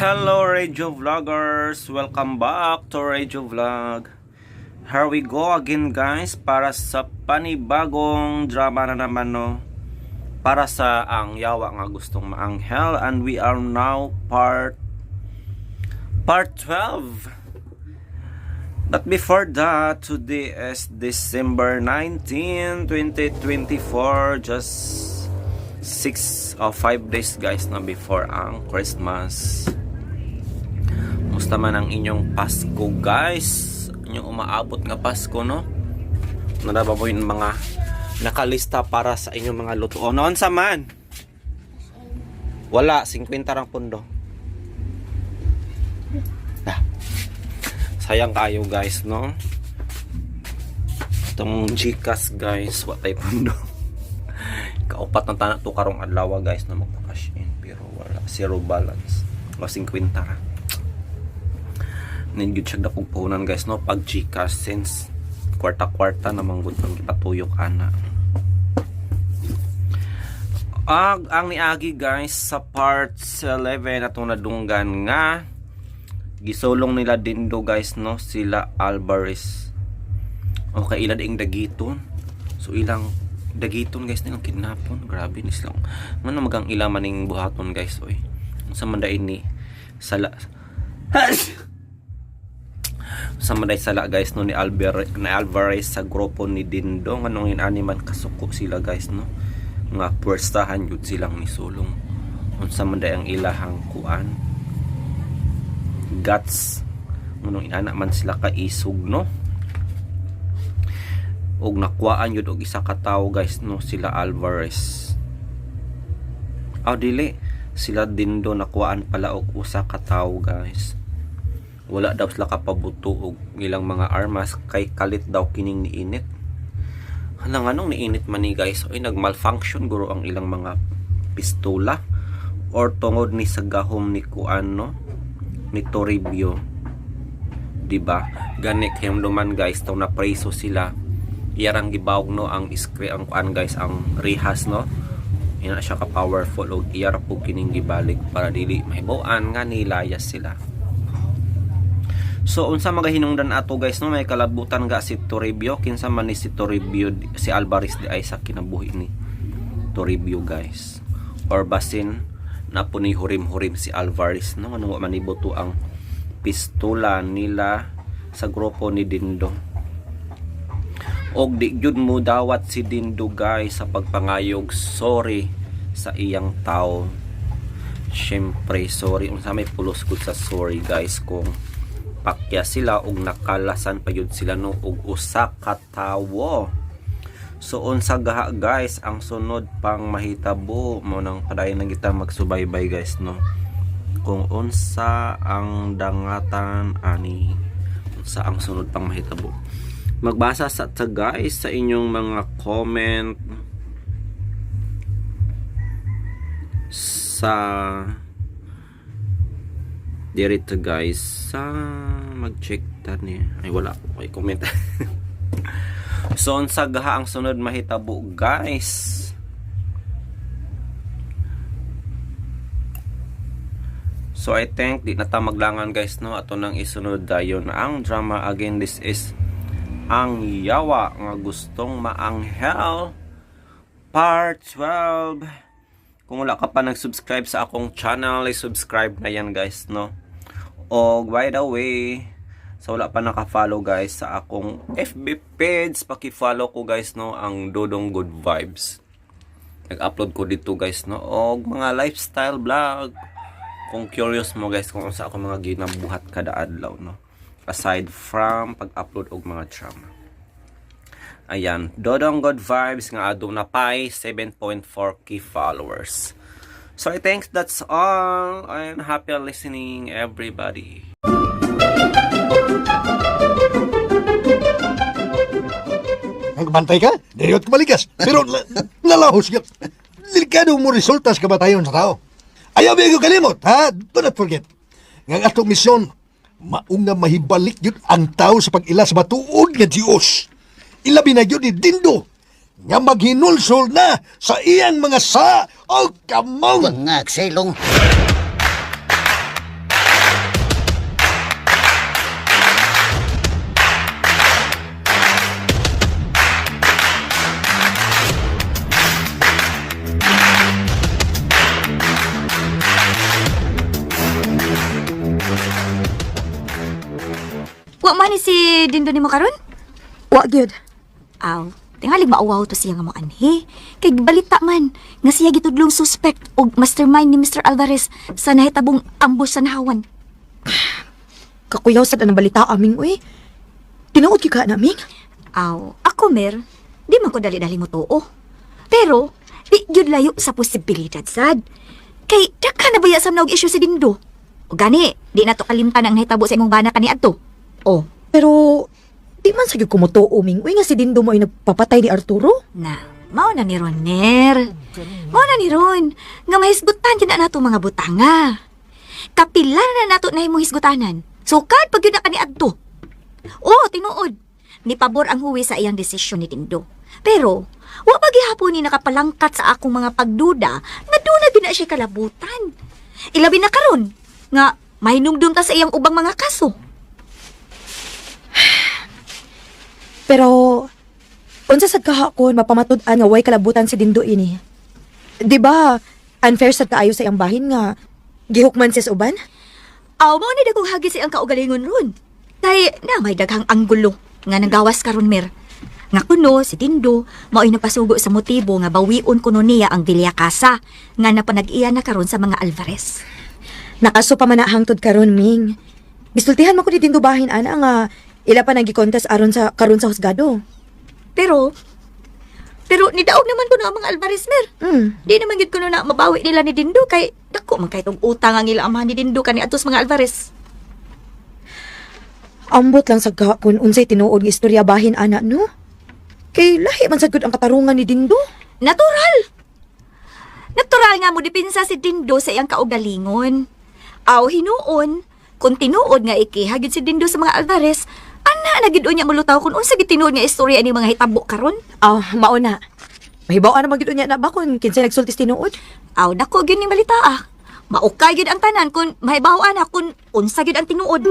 Hello, Radio Vloggers! Welcome back to Radio Vlog. Here we go again, guys, para sa panibagong drama na naman, no? Para sa Ang Yawa nga Gustong Maanghel, and we are now part 12. But before that, today is December 19, 2024, just 6 or 5 days, guys, na before ang Christmas. Musta man ang inyong Pasko, guys? Inyong umaabot nga Pasko, no? Naa ba mo yung mga nakalista para sa inyong mga luto? O, noon sa man? Wala, 50 rang pundo. Ah. Sayang kayo, guys, no? Itong Gcash, guys, watay pundo. Kaupat na tanak to karong adlaw, guys, na magpa-cash in pero wala, zero balance. O 50 ra. Need gyud siya dakong puhunan, guys, no, pag Gcash since kwarta-kwarta namang gud pag ipatuyok ana. Ag ang niagi, guys, sa part 11 atong nadunggan nga gisulong nila Dindo, guys, no, sila Alvarez. Okay, ila ding dagiton. So ilang dagiton, guys, nilang kidnapon. Grabe ni silang. Ngano magang ila maning buhaton, guys, oy? Unsa man dai ni sala sa manday sala, guys, no, ni Alvarez sa grupo ni Dindo? Nganong inani man kasuko sila, guys, no, nga puwersahan jud silang nisulong? Unsa man day ang ilahang kuan, guts? Nganong inana man sila kaisog, no? Og nakuhaan yun og isa ka tawo, guys, no, sila Alvarez. Aw, dili, sila Dindo nakuhaan pala og usa ka tawo, guys. Wala daw sila kapabuto og ilang mga armas kay kalit daw kining niinit. Hala, nganong niinit man ni, guys? Oy, nag-malfunction guro ang ilang mga pistola or tungod ni sa gahom ni kuan, no, ni Toribio, di ba? Gani kay duman, guys, taw na preso sila, iyarang gibawog, no, ang iskri, ang kuan, guys, ang rihas, no? Ina siya ka powerful og iyara po kining gibalik para dili mahibaw-an nga nilayas sila. So unsa magahinungdan ato, guys, no? May kalabutan ga si Toribio? Kinsa man ni si Toribio, si Alvarez di ay sa kinabuhi ni Toribio, guys? Or basin na po ni hurim-hurim si Alvarez, no? Ano man ibuto ang pistola nila sa grupo ni Dindo? Og di gyud mo dawat si Dindo, guys, sa pagpangayog sorry sa iyang tao. Syempre, sorry, unsa may pulos gud sa sorry, guys, kung pakya sila og nakalasan pa yun sila, no, og usa ka tawo? So unsa gaha, guys, ang sunod pang mahitabo? Mo nang padayon na kita magsubaybay, guys, no, kung unsa ang dangatan ani, unsa ang sunod pang mahitabo. Magbasa sa ta, guys, sa inyong mga comment sa dirito, guys, sa mag-check ta ni. Ay, wala ko comment. So unsa gaha ang sunod mahitabo, guys? So I think di na ta maglangan, guys, no? Ato nang isunod dayon ang drama. Again, this is Ang Yawa nga Gustong Maanghel part 12. Kung wala ka pa nag-subscribe sa akong channel, i-subscribe na yan, guys, no? Og by the way, sa wala pa naka-follow, guys, sa akong FB page, paki-follow ko, guys, no, ang Dodong Good Vibes. Nag-upload ko dito, guys, no, og mga lifestyle vlog. Kung curious mo, guys, kung unsa ako mga ginabuhat kada adlaw, no? Aside from pag-upload og mga drama. Ayan, Dodong Good Vibes nga aduna pay 7.4K followers. So I think that's all, and happy listening, everybody. Nagbantay ka, dayot ka malikas. Pero lalahos ka. Delikado mo resulta sa kamatayon sa tao. Ayaw ba kalimot, ha? Do not forget. Nga ang atong misyon, maong nga mahibalik yun ang tao sa pag-ila sa matuod nga Diyos. Ilabi na yun ni Dindo, nga maghinulsol na sa iyang mga sa o kamong. Bangag silong. Wa man ni si Dindo nimo karon? Wa gyud. Aw, tingalig mauwaw to siya nga mo anhi. Kay balita man nga siya gitudlong suspect og mastermind ni Mr. Alvarez sa nahitabong ambush sa Nahawan. Kakuyaw sad ang balita aming uy. Tinuod gyud ka naming. Aw, ako mer, di man ko dali-dali mo tuo. Pero di gyud layo sa posibilidad sad. Kay daghan na baya sa og issue si Dindo. O gani, di na to kalimtan ang nahitabo sa imong bana kaniadto. Oh, Pero di man sa gyud ko motuo ming uy nga si Dindo mo ay nagpapatay ni Arturo. Na, mao na ni Ron, Ner. Mao na ni Ron. Nga mahisgutan yun na nato mga butanga. Kapila na nato na imong hisgutanan. Sukad pag yun na kaniadto. Oo, tinuod. Nipabor ang huwi sa iyang desisyon ni Dindo. Pero, wa pa gihapon ni nakapalangkat sa akong mga pagduda nga doon na gina siya kalabutan. Ilabi na karon nga mahinumdum ta sa iyang ubang mga kaso. Pero unsa sad kahakon mapamatud-an nga way kalabutan si Dindo ini? Di ba unfair sad kaayo sa iyang bahin nga gihukman siya sa uban? Aw, mao ni dagkong hagi sa iyang kaugalingon ron. Kay na may daghang anggulo nga nanggawas karon mer. Nga kuno si Dindo mao'y napasugo sa motibo nga bawion kuno niya ang Villa Casa nga napanag-iya na karon sa mga Alvarez. Nakaso pa man na hangtod karon Ming. Gisultihan man ko ni Dindo bahin ana nga ila pa nang gikontes aron sa karon sa husgado. Pero pero nidaog naman kuno ang mga Alvarez mer. Di naman gid kuno na mabawi nila ni Dindo kay dako man kay tong utang ang ila amahan ni Dindo kani atos mga Alvarez. Ambot lang sa gakon unsay tinuod nga istorya bahin ana no. Kay lahi man sad gud ang katarungan ni Dindo. Natural. Natural nga mo dipinsa si Dindo sa iyang kaugalingon. Aw hinuon, kung tinuod nga ikiha gyud si Dindo sa mga Alvarez, ana na gid unya mulutaw kung unsa gid tinuod nga istorya ni mga hitabo karon. Ah, mao na. Mahibaw na man gid unya na ba kung kinsay nagsulti sa tinuod? Aw dako gyud ning balita ah. Maukay gyud ang tanan kung mahibaw ana kung unsa gyud ang tinuod.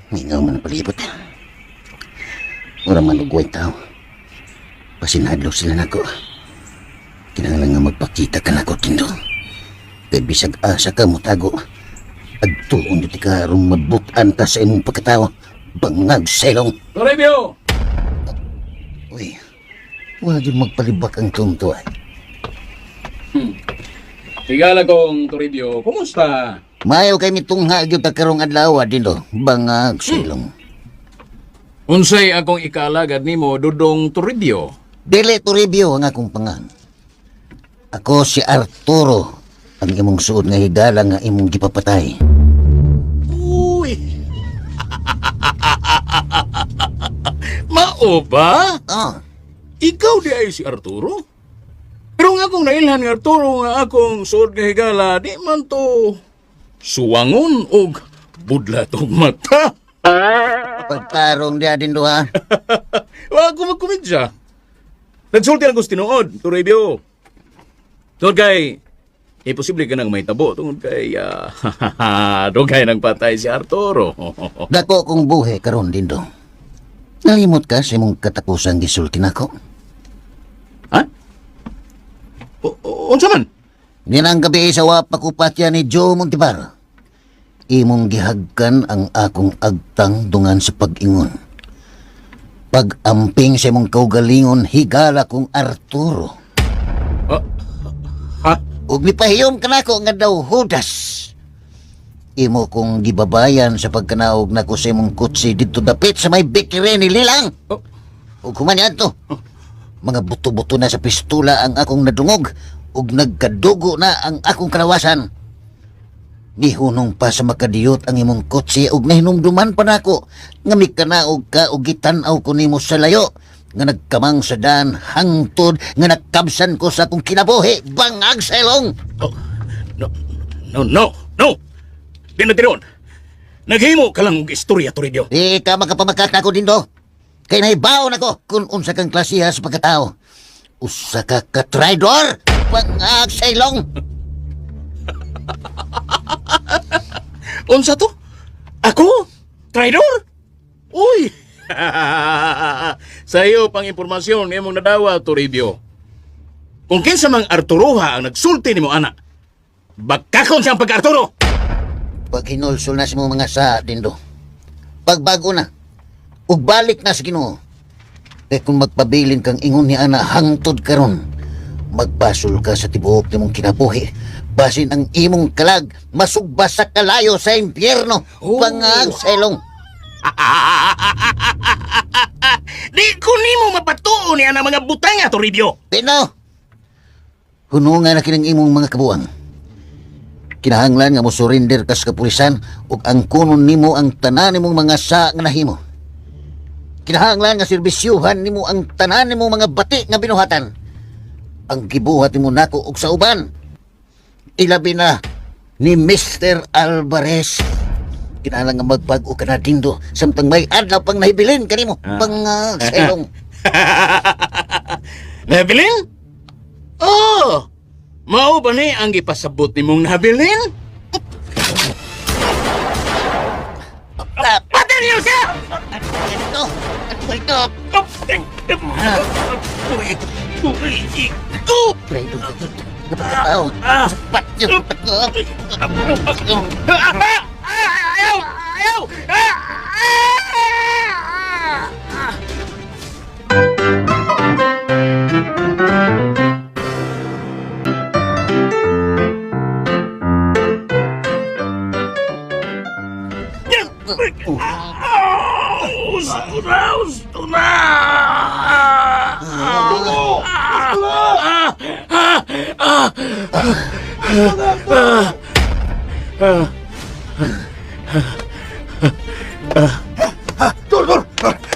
Mingaw man ang palibot. Wala man og tao. Pasinadlo sila nako. Kinahanglan nga magpakita ka nako, Tindo. Kay bisag asa ka motago. Adtuon jud ka aron mabutan ka sa imong pagkatao. Bangag selong. Toribio! Uy, wala jud magpalibak ang tunto ay. Tigala kong Toribio, kumusta? Maayo kay mitungha gyud ta karong adlaw, Dindo. Bangag selong. Unsay akong ikaalagad nimo Dudong Toribio? Dili Toribio ang akong pangan. Ako si Arturo, ang imong suod nga higala nga imong gipapatay. Uy! Mao ba? Ah, Ikaw di ay si Arturo? Pero nga akong nailhan nga Arturo nga akong suod nga higala, di man to suwangon og budlat og mata. Pagtarong diya din duha. Wa ako magkomedya. Nagsulti lang ko sa tinuod, Toribio. Tungod kay, imposible ka nang may tabo. Tungod kay, dugay nang patay si Arturo. Dako kong buhi karon dindo. Nalimot ka sa imong katapusan gisulti nako. Ha? Unsa man? Ninang gabi sa wapakupatya ni Joe Montibar. Imong gihagkan ang akong agtang dungan sa pag-ingon. Pag-amping sa imong kaugalingon, higala kong Arturo. Ah, ha? Ug mipahiyom ka nako nga daw hudas. Imo kong gibabayan sa pagkanaog nako sa imong kutsi didto dapit sa may bikire ni Lilang. Oh. Ug human niadto. Mga buto-buto na sa pistula ang akong nadungog ug nagkadugo na ang akong kalawasan. Gihunong pa sa makadiyot ang imong kotse ug nahinumduman pa nako nga mikanaog ka ug gitan-aw ko nimo sa layo nga nagkamang sa daan hangtod nga nakabsan ko sa akong kinabuhi bangag sa ilong. Oh, no, no, no, no! Di na tinuod. Naghimo ka lang og istorya, Toribio. Di ka makapamakat ako dindo. Kay nahibaon ako kung unsa kang klasiha sa pagkatao. Usa ka ka-traidor! Pangag sa ilong! Unsa to? Ako? Traidor? Uy! Sa iyo pang impormasyon imong nadawa, Toribio. Kung kinsa mang Arturoha ang nagsulti nimo ana, bakakon siyang pagka-Arturo! Pag hinulsol na sa imong mga sa dindo. Pagbago na. Ug balik na sa Ginoo. Kay kung magpabilin kang ingon ni ana hangtod karon, magbasol ka sa tibuok nimong kinabuhi. Basin ang imong kalag masugba sa kalayo sa impyerno. Oh. Pangag sa ilong. Di ko nimo mapatuo ni ana mga butanga, Toribio. Pino! Hunungan na kining imong mga kabuang. Kinahanglan nga mo surrender ka sa kapulisan ug ang kunon nimo ang tanan nimong mga sa nga nahimo. Kinahanglan nga serbisyuhan nimo ang tanan nimong mga bati nga binuhatan. Ang gibuhat nimo nako og sa uban. Ilabi na ni Mr. Alvarez. Kinahanglan nga magbag-o ka na dindo samtang may adlaw pang nahibilin kanimo pang sa ilong. Nabilin? Oh! Mao ba ni ang gipasabot nimong nabilin? Ah, Patay niyo siya! Ito! Ito! Pre, ito, ito, ito. Napakatao. Sapat yun. Ayaw! Ayaw! Gusto na! Gusto na! Tor, tor!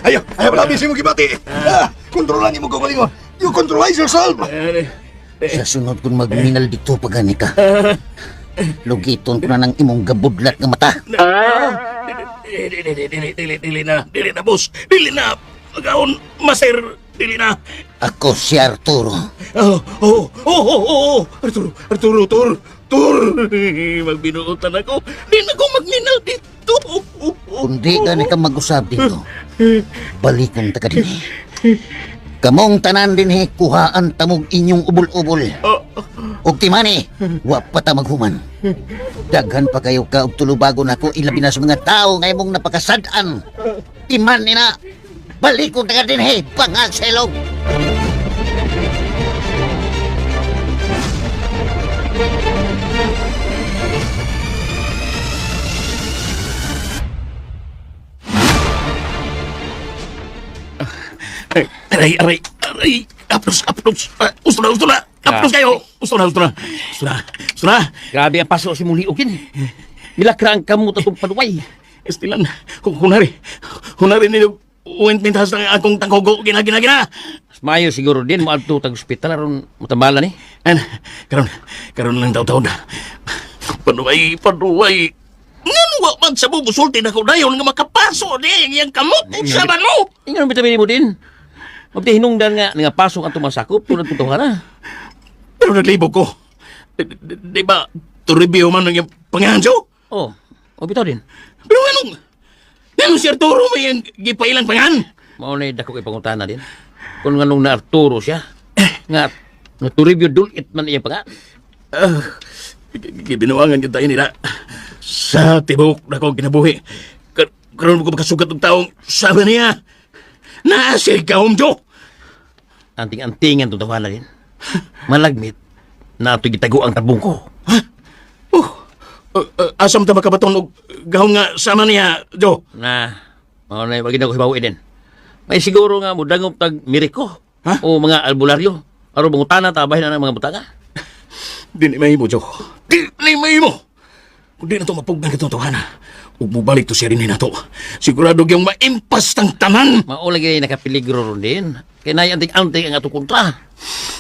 Ayaw, ayaw wala sa imong gibati. Ah, kontrolan nimo kaugalingon. You controlize yourself. Sa sunod kung magminal dito pa gani ka. Lugiton ko na ng imong gabudlat nga mata. Dili, dili, dili, dili, dili na. Dili na, boss. Dili na. Pagaon, maser. Dili na. Ako si Arturo. Oh, oh, oh, oh, oh, oh. Arturo, Arturo, Tur, Tur. Magbinuotan ako. Di na ko magminal dito. Kung di gani ka mag-usab dito, balikon ta ka din. Kamong tanan din he, kuhaan tamog inyong ubol-ubol. Og timani, wa pa ta maghuman. Daghan pa kayo ka og tulubagon ako ilabi na sa mga tao nga imong napakasad-an. Timan ni na. Balikon ta ka din he, bangag sa ilong. Ay, aray, aray, aray. Aplos, aplos. Ah, Gusto na, gusto na. Aplos kayo. Gusto na, gusto na. Gusto na, gusto na. Grabe ang paso si mong liugin. Milakra ang kamot atong panuway. Estilan, kunwari, kunwari nilo, ointment has ng akong tangkogo, gina, gina, gina. Mas Maayo siguro din moadto tag ospital aron matambalan ni. An, karon, karon lang taw-taw na. Panuway, panuway. Ngano wa man sa bubusulti na ko dayon nga makapaso di ang iyang kamot sa man mo. Ingon bitaw mo din. Mabti hinungdan nga nga pasok ang tumasakop tulad tutuhan na. Pero naglibog ko. Di ba, Toribio man ang iyang panganjo? Oh, o bitaw din. Pero anong, anong si Arturo may ang gipailang pangan? Mao na dako kay pangutana din. Kung nganong na Arturo siya, nga na Toribio dulit man iya pa nga. Ah, gibinuangan yun tayo nila. Sa tibok na kong kinabuhi. Karon ko makasugat ng taong sabi niya. Naa siya kahumjo. Anting-antingan tutuhan na din. Malagmit na ato'y gitago ang tabong ko. Oh, asam ta makabaton og gahom nga sama niya, Jo. Na, mao na wag na ko hibawi din. May siguro nga mudangop tag miriko Ha? o mga albularyo. Aron mangutana ta bahin na ng mga butanga. Di ni mahimo, Jo. Di ni mahimo. Kung di na to mapugnan katong tawhana, ug mubalik to siya rin nato. Sigurado gyung maimpas tang tanan. Mao lagi nakapeligro ron din. Kay naay anting-anting ang ato kontra.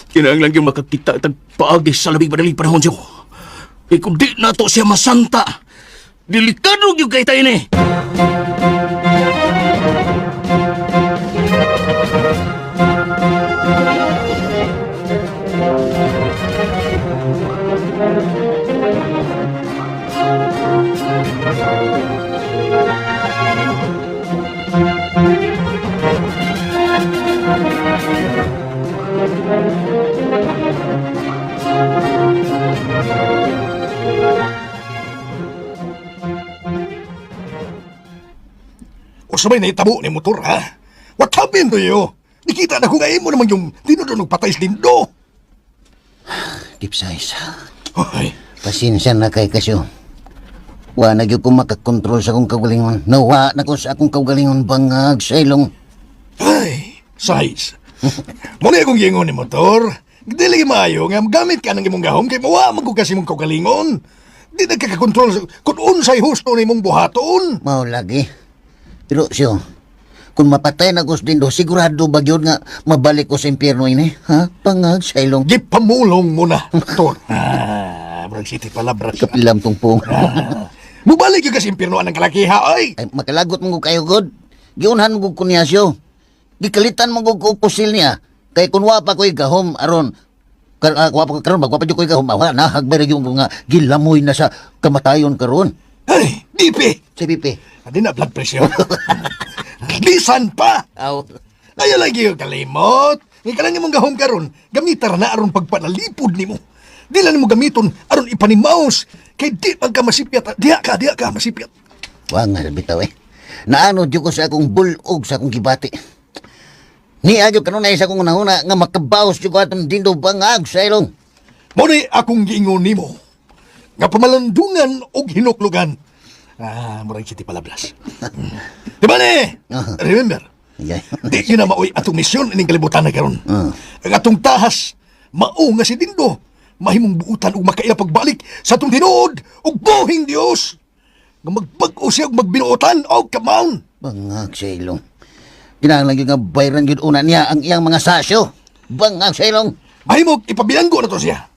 Kinahanglan gyung makakita tag paagi sa labing madaling panahon, Jo. Eh, kung di na to siya masanta, Delikado gyud kay tayo ni. O sabay na itabo ni motor, ha? What happened to you? Nikita na ko nga imo naman yung tinudon og patay sa Dindo. Dipsize. Ay, Pasensya na kay kasyo. Wa na gyud ko makakontrol sa akong kaugalingon. Nawa na ko sa akong kaugalingon bangag sa ilong. Ay, size. Muna akong gingon ni motor. Dili maayo nga gamit ka ng imong gahom kay mawa man ko kasi imong kaugalingon. Di na ka kakontrol kung unsay husto ni imong buhaton. Mao lagi. Pero siyo, kung mapatay na ko sa Dindo, sigurado ba gyud nga mabalik ko sa impyerno ini? Ha? Bangag sa ilong. Gipamulong mo na, motor. Ah, murag city palabras. Kapilam tong pong. Mubalik yung kasi impirnoan ng kalakiha, ay! Ay, makalagot mo ko kayo, God. Giunhan mo ko niya siyo. Gikalitan mo ko ko pusil niya. Kay kun wa pa ko'y gahom aron kar wa pa karon magwa pa jud ko'y gahom awa na hagbay ra gyud ko nga gilamoy na sa kamatayon karon. Ay, BP! Si Pipi. Adi na blood pressure. Bisan pa! Aw. Ayaw lagi yung kalimot. Nga kanang imong gahom karon, gamita ra na aron pagpanalipod nimo. Di lang nimo gamiton aron ipanimaos kay di man ka masipyat. Diha ka masipyat. Wa nga bitaw eh. Naano jud ko sa akong bulog sa akong gibati. Ni adyo kanunay sa akong unahuna nga makabaos jud ko atong Dindo bangag sa ilong. Mao ni akong giingon nimo nga pamalandungan og hinuklugan. Ah, murag city palablas. Di ba ni? Remember, Yeah. di yun na maoy atong misyon ining kalibutan na karon. Ang atong tahas, mao nga si Dindo, mahimong buutan ug makaila pagbalik sa atong tinuod ug buhing Dios. Nga magbag-o siya ug magbinuotan og kamaon. Bangag sa ilong. Kinahanglan gyud nga bayran gyud una niya ang iyang mga sasyo. Bangag sa ilong. Mahimog ipabilanggo na to siya.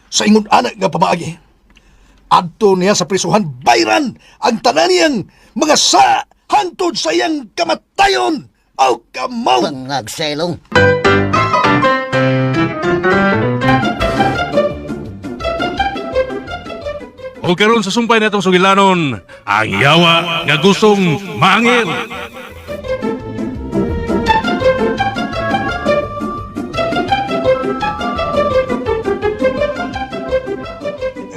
Sa ingon anak nga pamaagi. Adto niya sa prisuhan bayran ang tanan niyang mga sa hangtod sa iyang kamatayon o kamaon. Bangag sa ilong. O karon sa sumpay natong sugilanon, ang yawa nga gustong maangil.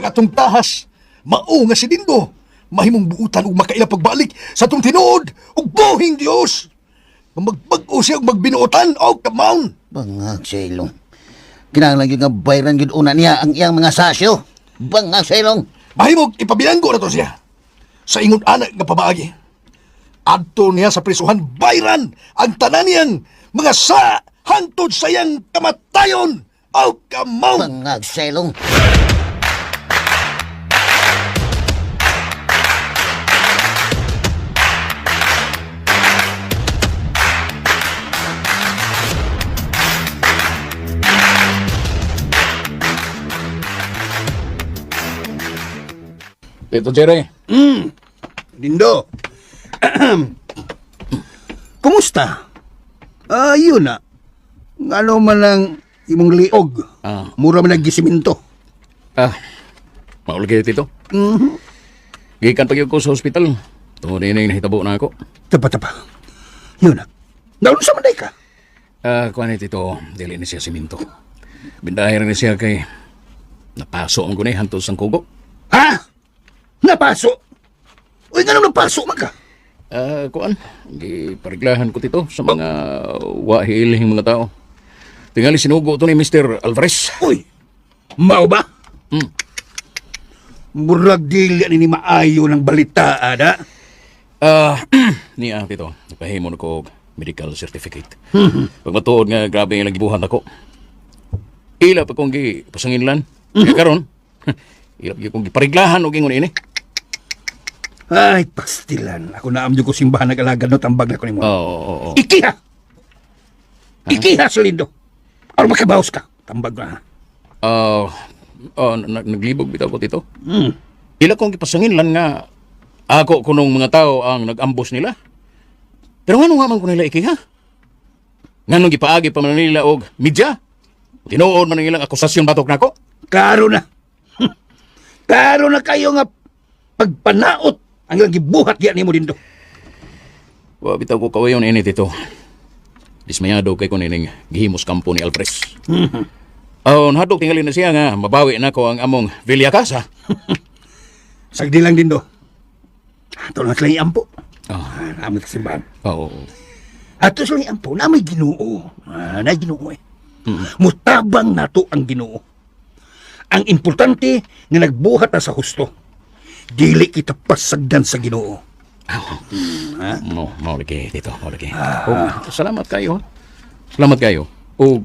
Ang atong tahas, mao nga si Dindo, mahimong buutan ug makaila pagbalik sa atong tinuod ug buhing Dios. Nga magbag-o siya ug magbinuotan o kamaon. Bangag sa ilong. Kinahanglan gyud nga bayran gyud una niya ang iyang mga sasyo. Bangag sa ilong. Mahimog ipabilanggo na to siya. Sa ingon anak nga pamaagi. Adto niya sa prisuhan bayran ang tanan niyang mga sa hangtod sa iyang kamatayon o kamaon. Bangag sa ilong. Tito Jerry. Dindo. Kumusta? Ayun na. Ano man ang imong liog. Ah. Mura man ang gisiminto. Ah, maul kayo, Tito. Gikan pa gyud ko sa ospital. Tungod ini nahitabo na ako. Tapa, tapa. Yun na. Naun sa manday ka? Ah, kuan ni Tito, dili ni siya siminto. Bindahin ni siya kay napaso ang gunay hantod sang kugo. Ha? Napaso? Uy, nga napaso man ka? Ah, kuan, gipariglahan ko Tito sa mga wahilihing mga tao. Tingali sinugo to ni Mr. Alvarez. Uy, mao ba? Hmm. Murag dili ni maayo ng balita, ada. Ah, niya Tito, napahimo na ko og medical certificate. Pag matuod nga grabe nga gibuhat ako. Ila pa kong gi pasanginlan. Kaya karon, ila pa gyud kong gipariglahan og ingon ini. Ay, pastilan. Ako na amdo ko simbahan nag-alagad no tambag na ko nimo. Oo, oo, oo. Ikiha! Ikiha sa lindo. Aron makabawas ka. Tambag na. ha? Ah, naglibog bitaw ko Tito. Ila kong gipasanginlan nga Ako kunong mga tao ang nag-ambos nila. Pero ngano nga man ko nila ikiha? Nganong gipaagi pa man nila og media? Tinuod man ang ilang akusasyon batok nako? Klaro na. Klaro na kayo nga pagpanaot ang ilang gibuhat diya nimo dindo. Wa bitaw ko kawayon ini dito. Dismayado kay ko nining gihimos kampo ni Alfres. Aw, hadlok tingali na siya nga mabawi nako ang among Villa Casa. Sagdi lang dindo. Ato lang silang iampo. Oh. Ah, naamit sa simbahan. Oo. Ato silang iampo, na may Ginoo. Ah, na Ginoo eh. Mutabang nato ang Ginoo. Ang importante nga nagbuhat ta sa husto. Dili kita pasagdan sa Ginoo. Mo, mao lagi dito, mao lagi. Oh, salamat kayo. Salamat kayo. O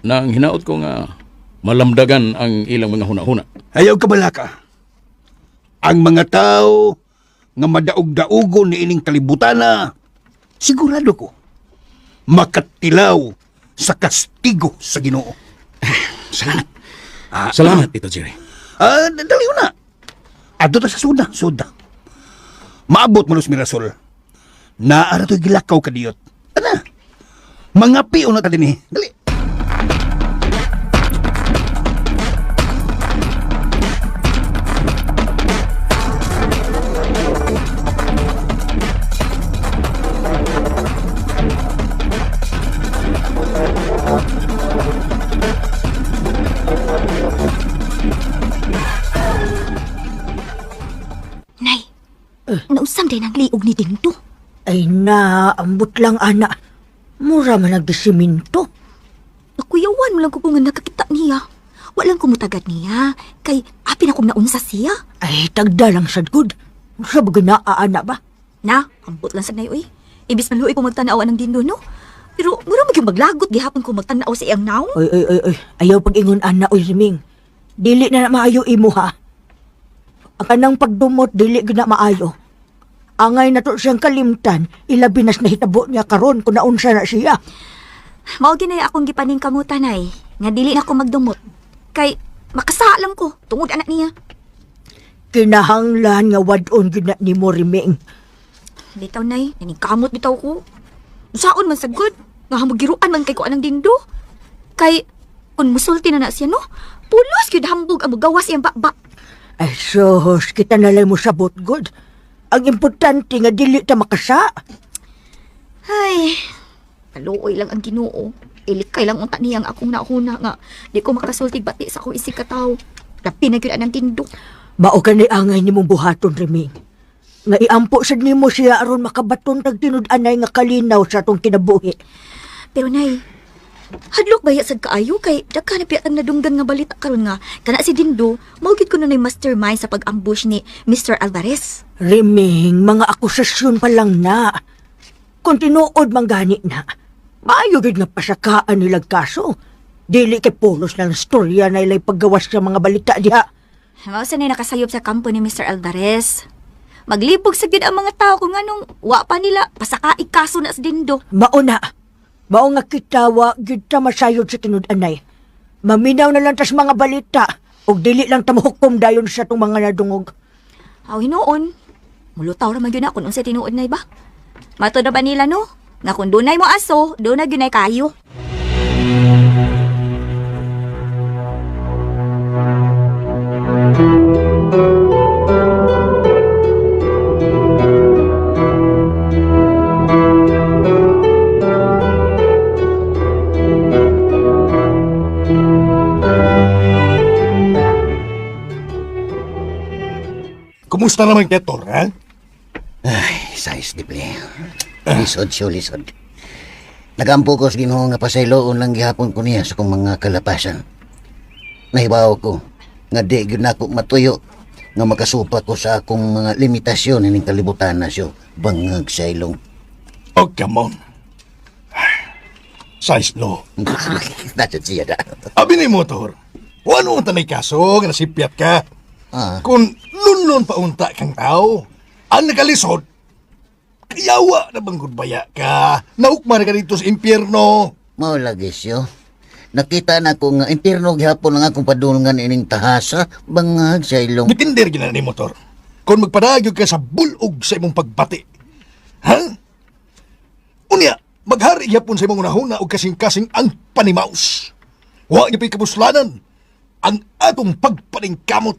nang hinaot ko nga malamdagan ang ilang mga huna-huna. Ayaw kabalaka. Ang mga tao nga madaog-daugon ni ining kalibutana, sigurado ko, makatilaw sa kastigo sa Ginoo. Salamat. Salamat, Tito Jerry. Ah, dali na. Adto ta sa suda, suda. Maabot mo los Mirasol. Naara to'y gilakaw kadiyot. Ana. Mga pio na ta dinhi. Dali. Nay, nausam din ang liog ni Dindo. Ay na, ambot lang ana. Mura man nagdisiminto. Nakuyawan mo lang ko kung nga nakakita niya. Walang kumutagad niya. Kay apin akong naunsa siya. Ay, tagda lang sad good. Sa baga na, ana ba? Na, ambot lang sa nay, uy. Ibis man luoy ko magtanaw ng Dindo, no? Pero mura magyung maglagot gihapon ko magtanaw sa iyang naong. Oy, oy, oy, oy. Ayaw pag-ingon ana, oy, Riming. Dili na na maayo imo ha. Ang kanang pagdumot, dili gid na maayo. Angay na to siyang kalimtan, ilabi nas nahitabo niya karon kung naunsa na siya. Mao ginay akong gipaning kamutan ay nga dili na ko magdumot. Kay makasalang ko tungod anak niya. Kinahanglan nga wad-on gid na nimo, Riming. Bitaw nay, naningkamot bitaw ko. Saon man sagod, nga hamugiruan man kay ko anang dindo. Kay kun musulti na na siya no, pulos gyud hambog ang mugawas iyang bakba. Ay, sus, kita na lang mo sabot, good. Ang importante nga dili ta makasa. Ay, kaluoy lang ang Ginoo. Ilikay lang unta niyang akong nauna nga di ko makasulti bati sa akong isig kataw. Lapi na gyud anang dindo. Mao ka ni angay nimong buhaton, Reming. Nga iampo sad nimo siya aron makabaton tag tinud-anay nga kalinaw sa atong kinabuhi. Pero nay, hadlok ba sad kaayo kay daghan na piyatang nadunggan nga balita karon nga kana si Dindo mao gid kuno nay mastermind sa pag-ambush ni Mr. Alvarez. Reming, mga akusasyon pa lang na. Kung tinuod man gani na, maayo gid nga pasakaan nilang kaso. Dili kay pulos ng storya na ilay paggawas sa mga balita diha. Mao sa nay nakasayop sa kampo ni Mr. Alvarez. Maglibog sa gid ang mga tao kung anong wa pa nila pasakaig kaso na sa Dindo. Mao na. Mao nga kita wa gyud ta masayod sa tinud-anay. Maminaw na lang tas mga balita ug dili lang ta mohukom dayon sa atong mga nadungog. Aw hinuon. Mulutaw ra man gyud na kung unsay tinuod nay ba. Mato na ba nila no? Nga kung dunay mo aso, dunay gyud nay kayo. Kumusta naman kay Tor, ha? Ay, size di ple. Lisod siyo, lisod. Nagampo ko sa Ginoo nga pasayloon lang gihapon ko niya sa kong mga kalapasan. Nahibaw ko nga di gyud nako matuyo nga makasupa ko sa akong mga limitasyon ining kalibutan na siyo bangag sa ilong. Oh, come on. Size no. Nasa siya da. Abi ni motor. Wano unta may kaso nga nasipyat ka. Ah. Kung lunlun pa unta kang tao, ang nakalisod, kayawa na bang baya ka? Naukma na ka dito sa impyerno. Mao lagi siyo. Nakita na ko nga impierno gihapon ang akong padulngan ining tahasa bangag sa ilong. Depender gina ni motor. Kung magpadayon ka sa bulog sa imong pagbati. Ha? Unya, maghari gyapon sa imong unahuna og kasing-kasing ang panimaus. Wa gyud kapuslanan ang atong pagpaningkamot.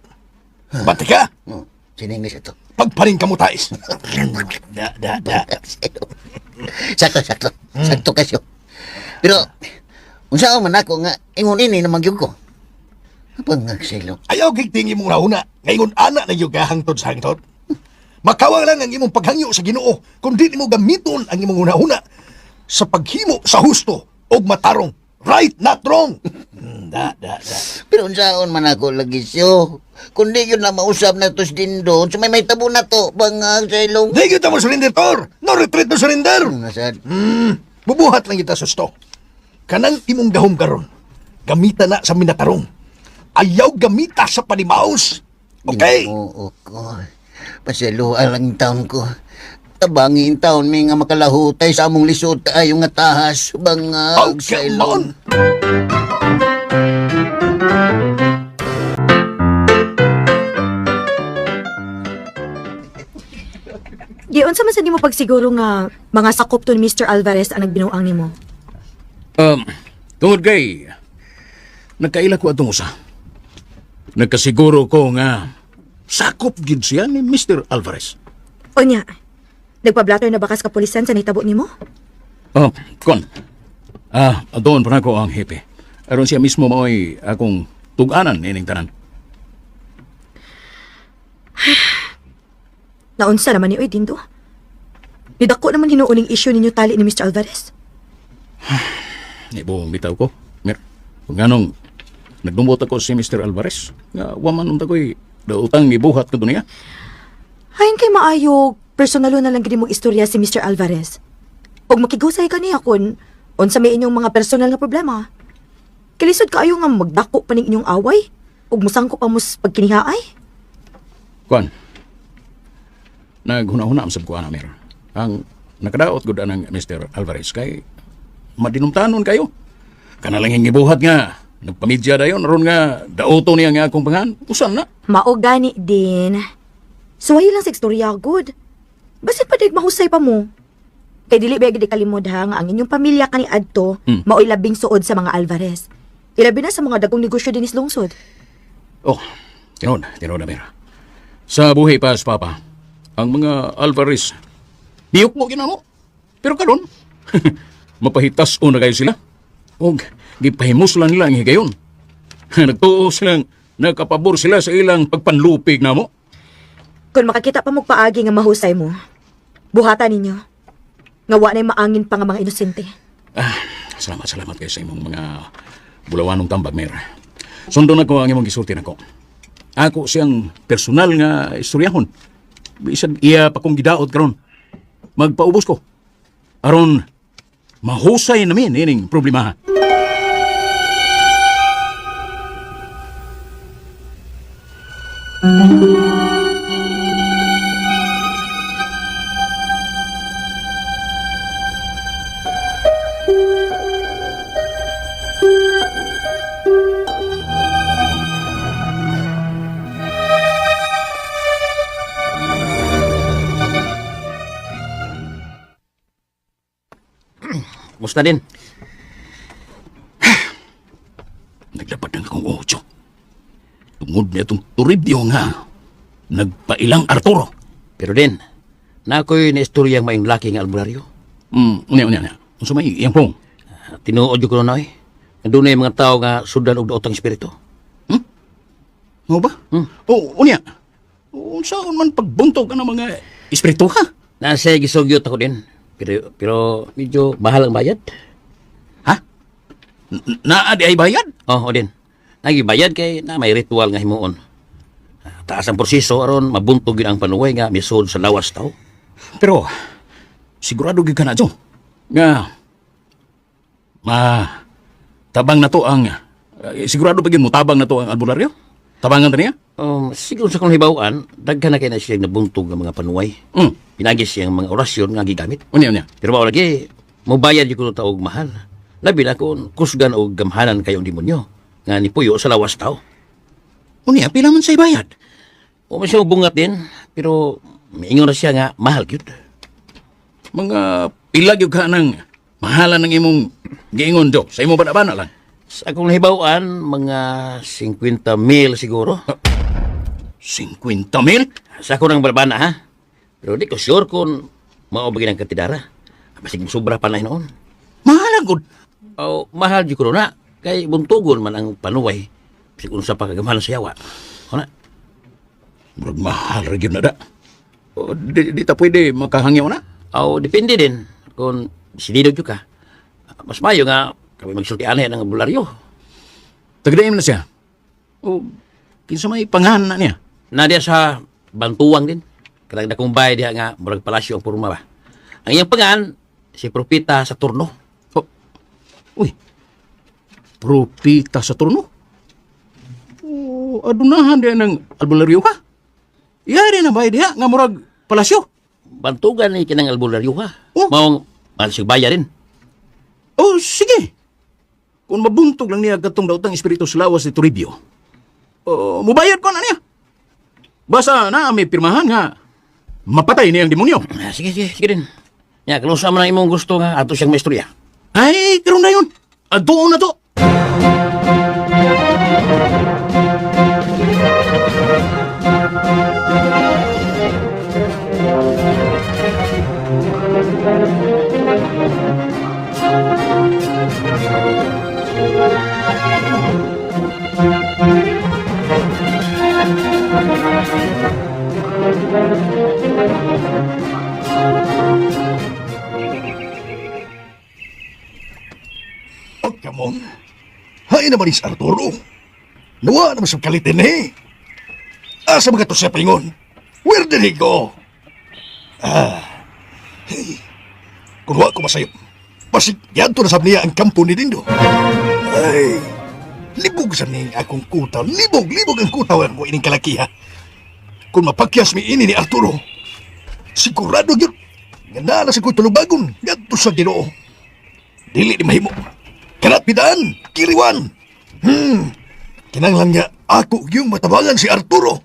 Bati ka? Oh, sininglis ito. Pagpaningkamot tais. Da, da, da. Sakto, sakto. Sakto kasyo. Pero, unsa man ako nga, ingon ini na magyug ko. Pangagsilo. Ayaw gigting imong unahuna. Ngayon ana na yung hangtod sa hangtod. Makawang lang ang imong paghangyo sa Ginoo kung di nimo gamiton ang imong unahuna sa paghimo sa husto og matarong. Right, not wrong. Da, da, da. Pero unsaon man ako lagi siyo. Kung di yun na mausap na to si Dindo, sa may tabo na to, bangag sa ilong. Di kita mo surrender, Tor. No retreat, no surrender. Nasad. Bubuhat lang kita susto. Kanang imong gahom karon. Gamita na sa minatarong. Ayaw gamita sa panimaus. Okay? Ginoo ko. Paseluan lang yung taon ko. Tabangi yung taon may nga makalahutay sa among lisod kaayo nga tahas. Bangag sa Okay, ilong. maon. Di unsa man sa nimo pagsiguro nga mga sakop to ni Mr. Alvarez ang nagbinuang nimo? Tungod kay, nagkaila ko atong usa. Nagkasiguro ko nga, sakop gid siya ni Mr. Alvarez. Unya, nagpa-blatter na bakas kapulisan sa nitabo nimo? Oh, kon. Ah, doon pa na ko ang hepe. Aron siya mismo mao'y akong tuganan ining tanan. Naunsa naman ni Oy Dindo? Nidako naman hinuuning issue ninyo tali ni Mr. Alvarez. Ibuong bitaw ko. Mer, kung anong nagdumot ako si Mr. Alvarez, nga waman unta ko'y dautang gibuhat ko niya. Hain kay maayo, personalo na lang gid mong istorya si Mr. Alvarez. Og makigusay ka niya kun unsa may inyong mga personal nga problema. Kilisod kaayo nga magdako pa ning inyong away ug musangko pa mos pagkinihaay. Kuan. Naghuna-huna ang sab ko ana mer. Ang nakadaot gud anang Mr. Alvarez kay madinumtanon kayo. Kana lang yung gibuhat nga nagpamidya dayon aron nga daoto niya nga akong pangan. Usan na. Mao gani din. Suwayi lang sa istorya good. Basin pa dig mahusay pa mo. Kay dili ba gid kalimod ha nga ang inyong pamilya kani adto maoy labing suod sa mga Alvarez. Ilabi na sa mga dagong negosyo dinis lungsod. Oh, tinuod, tinuod na mer. Sa buhi pa sa papa, ang mga Alvarez, niyok mo ginamo. Pero karon, mapahitas o na kayo sila. Og gipahimus lang nila ang higayon. Nagtuo silang nakapabor sila sa ilang pagpanlupig namo. Kung makakita pa mo paagi nga mahusay mo, buhatan ninyo. Nga wa na'y maangin pa nga mga inosente. Ah, salamat, salamat kayo sa imong mga bulawanong tambag, Mer. Sundon ako ang imong gisulti nako. Ako siyang personal nga istoryahon. Bisan iya pa kong gidaot karon. Magpaubos ko. Aron mahusay namin ining problema. Kumusta din? Naglapad ng akong ocho. Tungod niya itong Toribio nga. Nagpailang Arturo. Pero din, na ako'y naistoryang maing laki nga albularyo. Unya, unya, unya. Unsa may iyang pong? Ah, tinuod jud ko na oy. Nga dunay mga tao nga sudan og daotang espiritu. Mo ba? Oh, unya. Unsaon man pagbuntog ang mga espiritu ha? Nasa gisugyot ako din. Pero pero medyo mahal ang bayad. Ha? Naa di ay bayad? Oh, o din. Nagibayad kay na may ritual nga himuon. Ah, taas ang proseso aron mabuntog yun ang panuway nga misud sa lawas tao. Pero sigurado gyud ka na, Jo. Nga ma tabang na to ang sigurado pa gyud mo tabang na to ang albularyo? Tabangan ta niya? Siguro sa kong hibaw-an, daghan na kay na siya nabuntog ng mga panuway. Pinagi siyang mga orasyon nga gigamit. Unya, unya. Pero mao lagi, mobayad jud kuno ta og mahal. Labi na kung kusgan og gamhanan kayong demonyo nga nipuyo sa lawas tao. Unya, pila man say bayad? O man siya bungat din, pero miingon na siya nga mahal gyud. Mga pila gyud ka ng mahalan ng imong giingon do. Sa imong bana-bana lang. Sa akong nahibaw-an, mga 50 mil siguro. 50 mil? Sa ako ng balbana, ha? Pero di ko sure kung mao ba ang katidara. Basig sobra pa na noon. Mahal ang gud. O, mahal di ko na. Kay buntugon man ang panuway. Basig unsa pa kagamahan sa yawa. O na, Murag mahal ra gyud na da. O, di ta pwede makahangyaw na. O, depende din kung sinido jud ka. Mas mayo nga kami magsulti anay ng bularyo. Tagdaim na siya. O, kinsa may pangahan na niya. Na diya sa Bantuwang din. Kanang dakong bahay diha nga murag palasyo ang porma ba. Ang iyang pangan si Propita sa turno. Oh. Uy. Propita sa turno. Oh, adunahan diya ng albularyo ha. Yari na ba diha nga murag palasyo? Bantugan ni kinang albularyo ha. Oh. Maong mahal siya bayar din. Oh, sige. Kung mabuntog lang niya katong daotang espiritu sa lawas ni Toribio, oh, mubayad ko na niya. Basta na may pirmahan nga mapatay niya ang demonyo. Ah, sige, sige, sige din. Ya, kalusa man ang imong gusto nga ato siyang maistorya. Ay, karon na yun. Adoon na to. Oh, come on. Hay naman is Arturo. Nawa naman sa kalitin eh. Asa mga to siya paingon? Where did he go? Ah, hey. Kung wa ko masayop, basig yanto na sab niya ang kampo ni Dindo. Ay, libog sa ning akong kutaw. Libog, libog ang kutaw ang ining kalakiha. Kung mapakyas mi ini ni Arturo, sigurado gyud nga naa na sa ko'y tulubagon ngadto sa Ginoo. Dili ni mahimo. Kanat pidaan, kiriwan. Kinanglan nga ako yung matabangan si Arturo.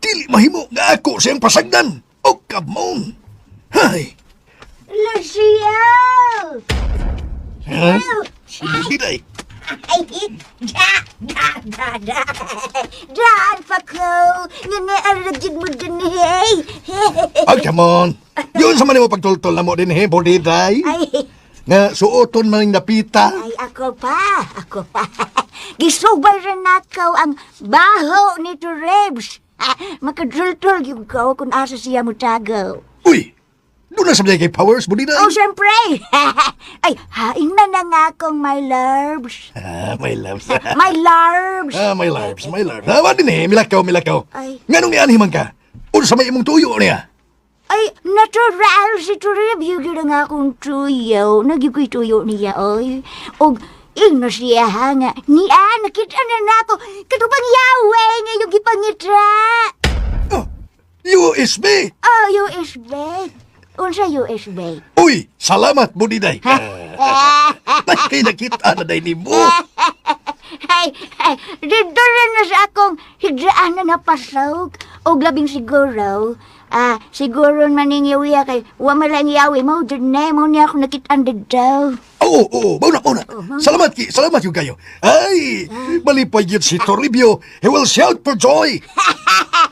Dili mahimo nga ako siyang pasagdan. Oh, come on. Hay. Lucio! Ha? Si Budiday. Ay, da, da, da, da. Daan pa ko. Nga nga aragin mo dun, hey. Oh, come on. Yun sa man mo pagtultol na mo din, he, Budiday. Ay, Nga suoton man yung napita. ay, ako pa, ako pa. Gisubay rin nakaw ang baho ni Turebs. Ah, makadultol yung ko kung asa siya mutagaw. Uy, doon na sa kay Powers, Budiday. Oh, siyempre. Ay, hain na na nga akong my loves. Ah, my loves. My loves. Ah, my loves, my loves. Ah, wa din eh, milakaw, milakaw. Ay. Nganong nianhiman ka? Unsa may imong tuyo niya? Ay, natural si Toribio gyud ang akong tuyo. Nagyukoy tuyo niya, oy. Og ingno siya ha nga. Niya, nakita na nako. Katubang yawe nga yung gipangitra. Oh, USB! Oh, USB. Unsa USB? Uy, salamat, Budiday. Ay, nakita na day ni mo. Ay, ay, dito rin na sa akong hidraan na napasok. O labing siguro. Ah, siguro man ning yawiya kay wa man lang yawi mo dyan na mo niya ako nakitaan dito. Oo, oo, mauna, mauna. Salamat, ki, salamat yung kayo. Ay, malipay yun si Toribio. He will shout for joy.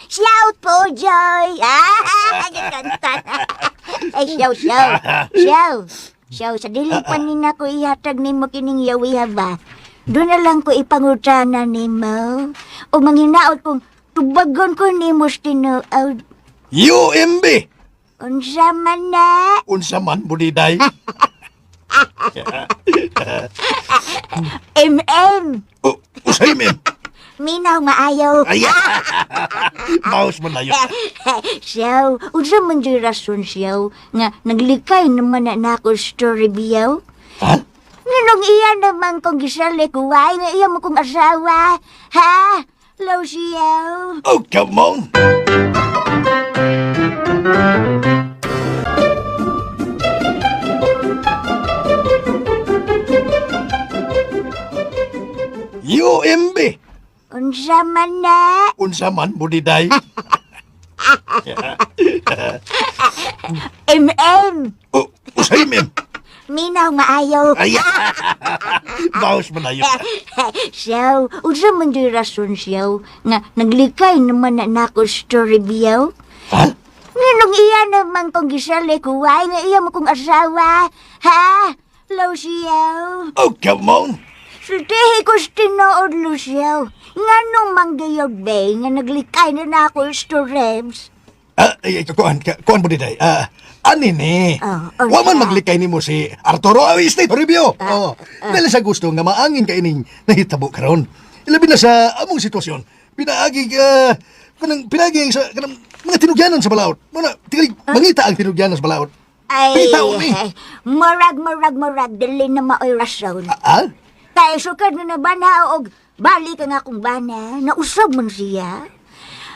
Shout po, Joy! Ah, kanta. Ay, show, show. Show. Show, sa dili pa ni na ko ihatag nimo kining yawiha ba? Doon na lang ko ipangutana nimo. O manghinaot kong tubagon ko nimo sa tinuod. UMB! Unsa man na? Unsa man, Budiday. MM. Oh, usay men. Minaw maayo. Ay, mouse man na yun. Siyaw, unsa man di rason siyaw nga naglikay naman na nako story biyaw? Ha? Nganong iya naman kong gisali ko, ay nga iya mo kong asawa. Ha? Law siyaw. Oh, come on. UMB! Unsa drama na. Unsa man, Budiday? MM, Oh, usay, ma'am. minaw maayo. Ay, bawas man ayo. Siyaw, unsa man di rason siyaw nga naglikay naman na nako story biyaw? Ha? Nganong iya naman kong gisali ko, ay nga iya mo kong asawa. Ha? Lucio. Oh, come on. Sultihi ko sa tinuod, Lucio. Nganong manggayod ba nga naglikay na nako stories? Ah, ay, ay, kuan, kuan Budiday. Ah, ani ni. Oh, Wa man unsa? maglikay nimo si Arturo State Toribio. Oh, dahil sa gusto nga maangin ka ining nahitabo karon. Ilabi na sa among sitwasyon. Pinaagi ka kanang pinaagi sa kanang mga tinugyanan sa balaod. Muna, tingali mangita ang tinugyanan sa balaod. Ay, Pitaw ni. murag, murag, murag, dili na maoy rason. Ah? Kay sukad nga nabana og balik ang akong bana, nausab man siya.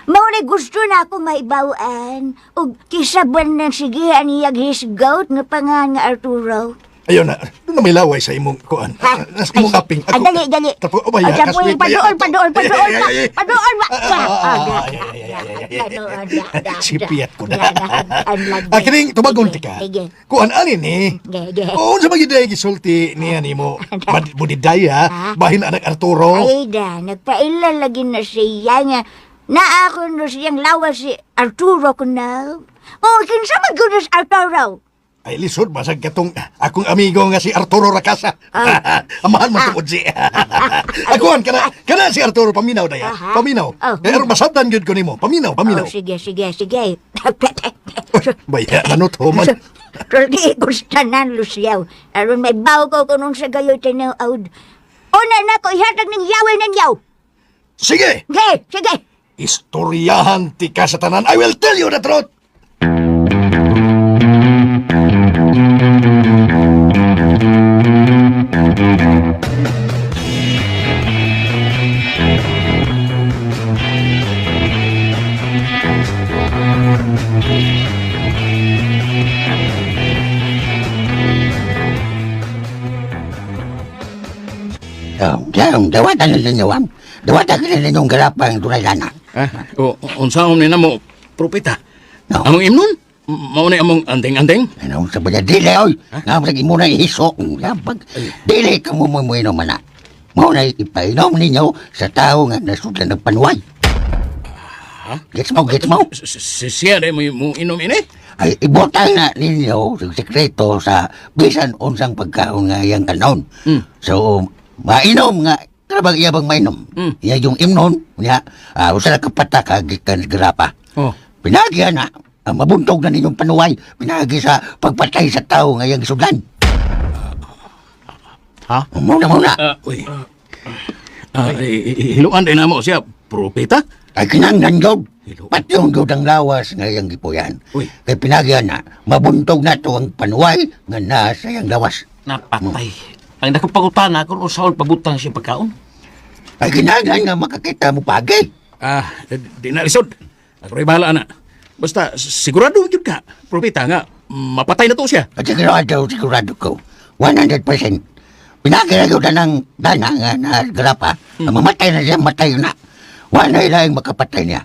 Mao na gusto na akong maibawan og kisa ba nang sigihan niyag hisgot nga pangan nga Arturo. Ayun na, doon na may laway sa imong kuan. Ha? Sa imong aping. Ay, dali, dali. Tapo, oh, baya, Ay, tapo, kaswit, baya. paduol, paduol, paduol, Ay, ay, ay, ay. paduol, ba? Ah, ah, ah, ay, ay, ay, ay, ay, ay. Paduol, da, da, Sipiyat ko na. da, da, ang lagi. Ah, kining tubagon Sige, ti ka. Sige. Kuan ani ni. Sige. Oo, sa mga day gisulti niya nimo. Budiday ha. Bahin anak Arturo. Ay da, nagpaila lagi na siya nga. Naa ko no siyang lawas si Arturo ko na. Oh, kinsa man gud si Arturo? Ay lisod basag katong akong amigo nga si Arturo Racasa. Amahan man tungod si. Akuan kana kana si Arturo paminaw daya. Aha. Paminaw. Oh. Eh, aron masabtan gyud ko nimo. Paminaw, paminaw. Oh, sige, sige, sige. Baya ano to man. Di ko sa tanan, Luciao. Aron may baw ko kung sa gayo tinuod. Una na ko, ihatag ng yaway ng yaw. Sige. Sige, sige. Istoryahan ti ka sa tanan. I will tell you the truth. Dawatan na ninyo, am. Dawatan ka na ninyong garapang duraylana. Ha? O, unsaon ni namo, propeta? No. Among imnon? Mao na among andeng-andeng? Ano sa baga, dili, oy. Nga sa imo na ihisok. Yabag. Dili ka mo mo inom na. Mao na ipainom ninyo sa tao nga nasudlan ng panuway. Gets mo, gets mo? Siya dahil mo, mo inom ini? Ay, ibutang na ninyo sa sekreto sa bisan unsang pagkaon nga iyang kanon. So, mainom nga, karabang iya bang mainom? Iya yung imnon, niya, usa na kapatak gikan sa grapa. Oh. Pinagi na, ang mabuntog na ninyong panuway, pinagi sa pagpatay sa tao nga iyang sudlan. Ha? Muna, muna. Uy. Hiluan din na mo siya, propeta? Ay, kinanglan yun. Pati yung yun ang lawas nga iyang gipuyan. Uy. Kay pinagi na, mabuntog na to ang panuway nga nasa iyang lawas. Napatay. Ang dakong pangutana kung unsaon pabutang siya pagkaon. Ay, kinanglan nga makakita mo pagi. Di na lisod. Ako rin bahala na. Basta, sigurado yun ka, propeta nga, mapatay na to siya. At sigurado, sigurado ko. 100%. Pinagirayo na ng dana nga na grapa. Ang mamatay na siya, matay na. Wala na yung makapatay niya.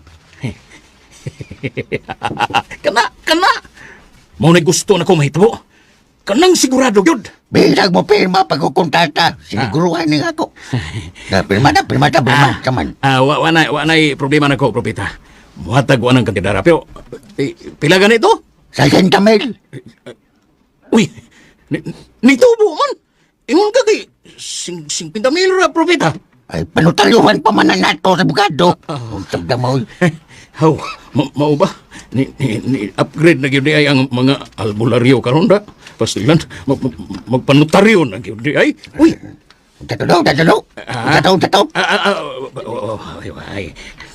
Kana, kana! Mao na gusto na ko mahitabo. Kanang sigurado yun. Bisag mo pirma pagkukontata. Siniguruhan niya ako. Na, pirma na, pirma na, pirma. Saman. Wa na problema na ko, propeta. Muhatag wa ng kantidara. Pero, pila ganito? 60 mil. Uy, nitubo man. Ingon ka kay 50 mil ra, propeta. Ay, panutalyuhan pa man na nato sa bugado. Ang sabda mo. Haw, mao ba? Ni upgrade na gyud di ay ang mga albularyo karon da. Pastilan, magpanotaryo na gyud di ay. Uy, Tatulo, tatulo. Tataw, tataw. Oh, ay, ay.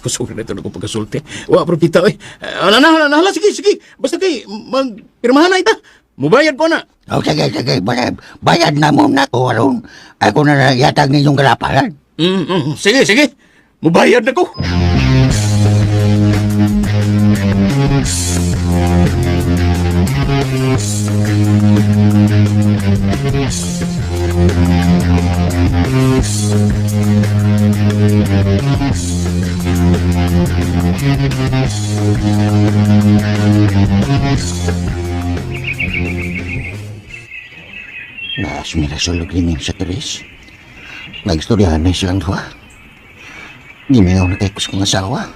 Kusog na ito na pagkasulti. Wa, propita, oy. Ala na, ala na, ala, sige, sige. Basta kay, magpirmahan na ita. Mubayad ko na. O, sige, sige. Bayad, bayad na mo na ko aron. Ako na yatag ninyong garapalan. Sige, sige. Mubayad na ko. Naas Mirasol og liming sa Teres. Nagstoryahan na silang duha. Gimingaw na kay kus kong asawa.